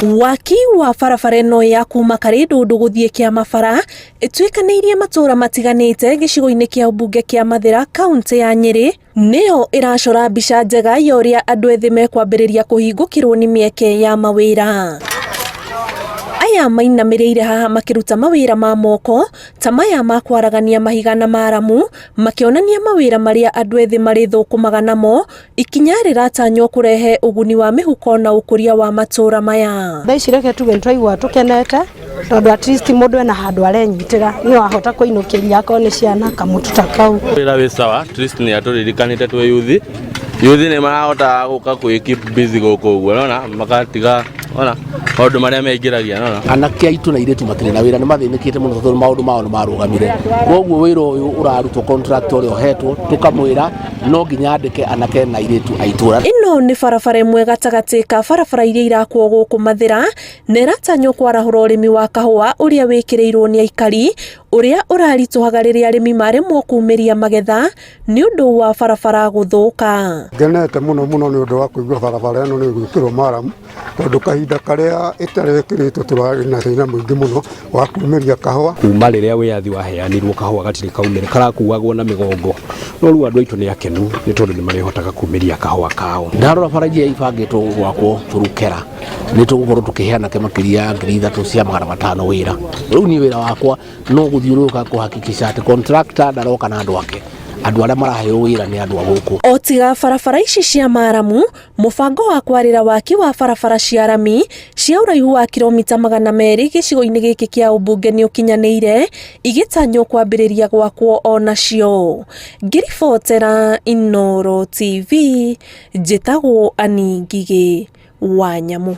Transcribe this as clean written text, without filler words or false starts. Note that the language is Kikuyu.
Waki wa barabara ĩno ya kuma Karĩndũndũ gũthiĩ Kĩamabara ĩtuĩkanĩirie matũũra matiganĩte gĩcigo-inĩ kĩa ũmbunge kĩa Mathĩra, kaũntĩ ya Nyĩrĩ, nĩyo ĩracora mbica njega ya ũrĩa andũ ethĩ mekwambĩrĩria kũhingũkĩrwo nĩ mĩeke ya mawĩra. Aya mainamĩrĩire haha makĩruta mawĩra ma moko ta maya ma kwaragania mahiga na maramu, makĩonania mawĩra marĩa andũ ethĩ marĩthũkũmaga namo, ikinya rĩratanywo kũrehe ũguni wa mĩhuko na ũkũria wa matũũra maya. Thaa ici reke tuge nĩtwaigua tũkenete tondũ at least mũndũ ena handũ arenyitĩra no ahota kũinũkĩria akorwo nĩ ciana kamũtu ta kau. Wĩra wĩ sawa, at least nĩ atũririkanĩte twĩ yuthi. Yuthi nĩ marahota gũka kwĩ keep busy gũkũ ũguo, nona makatiga ona maũndũ marĩa meingĩragia, nona. Anake aitũ na airĩtu matirĩ na wĩra, nĩ mathĩnĩkĩte mũno tondũ maũndũ mao nĩ marũgamire. Koguo wĩra ũyũ ũrarutwo, contract ũrĩa ũhetwo, tũkamwĩra no nginya andĩke anake na airĩtu a itũra. Ĩno nĩ barabara ĩmwe gatagatĩ ka barabara iria irakwo gũkũ Mathĩra na ĩratanywo kwarahũra ũrĩmi wa kahũa ũrĩa wĩkĩrĩirwo nĩ aikari, ũrĩa ũraritũhaga rĩrĩa arĩmi maremwo kumĩria magetha nĩ ũndũ wa barabara gũthũka. Ngenete mũno mũno nĩ ũndũ wa kũigua barabara ĩno nĩ ĩgwĩkĩrwo maramu, tondũ kahinda karĩa ĩtarekĩrĩtwo tũrarĩ na thĩna mũingĩ mũno wa kumĩria kahũa. Kuma rĩrĩa wĩyathi waheanirwo, kahũa gatirĩ kaumĩre, karakuagwo na mĩgongo, no rĩu andũ aitũ nĩ akenu nĩ tondũ nĩ marĩhotaga kumĩria kahũa kao. Ndarora bara iria ibangĩtwo gwakwo Turukera, nĩ tũgũkorwo tũkĩhe anake makĩria ya 3500 wĩra. Rĩu niĩ wĩra wakwa no gũthiũrũrũka kũhakikisha atĩ contractor ndaroka na andũ ake, andũ arĩa maraheo wĩra nĩ andũ a gũkũ. O tiga barabara ici cia maramu, mũbango wa kwarĩra waki wa barabara cia rami cia ũraihu wa kilomita 200 gĩcigo-inĩ gĩkĩ kĩa ũmbunge nĩ ũkinyanĩire, igĩtanywo kwambĩrĩria gwakwo onacio. Ngĩribotera Inooro TV, njĩtagwo Annie Ngigĩ wa Nyamu.